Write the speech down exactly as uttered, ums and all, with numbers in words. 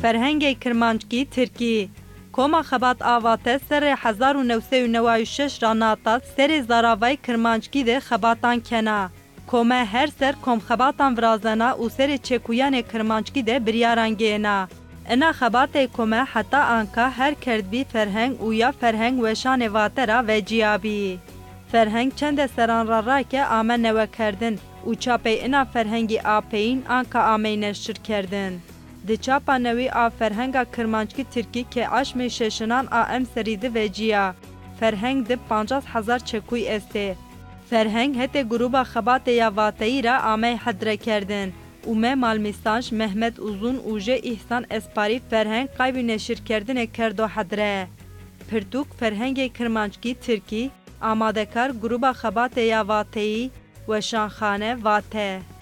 Ferhengê Kirmanckî Tirkî. Koma Xebat a Vate serê hezar û new sed û neway û şeş ra nata serê zaravayê Kirmanckî de xebatan kena. Kome her ser komxebatan virazena û serê çekuyanê Kirmanckî de biryaran gêna. Ina xebatê kome heta anka her kerdbî ferheng û ya ferheng weşanê Vate ra veciyabî. Ferheng çende seran ra rake ame newekerdin û çapey ina ferhengî a peyîn anka amey neşirkerdin. Di çapa newî a Ferhenga Kirmanckî Tirkî ke aşmê şeşinan a emserî di veciya. Ferheng di pancas hezar çekûy estê. Ferheng hetê Grûba Xebatê ya Vateyî ra amey hedrekerdin û me Malmîstanj, Mehmet Uzun û jê Îhsan Esparî ferheng qayvî neşirkerdinê kerdo hedre. Pirtûk Ferhengê Kirmanckî Tirkî, amadekar Grûba Xebatê ya Vateyî, Weşanxane, Vate.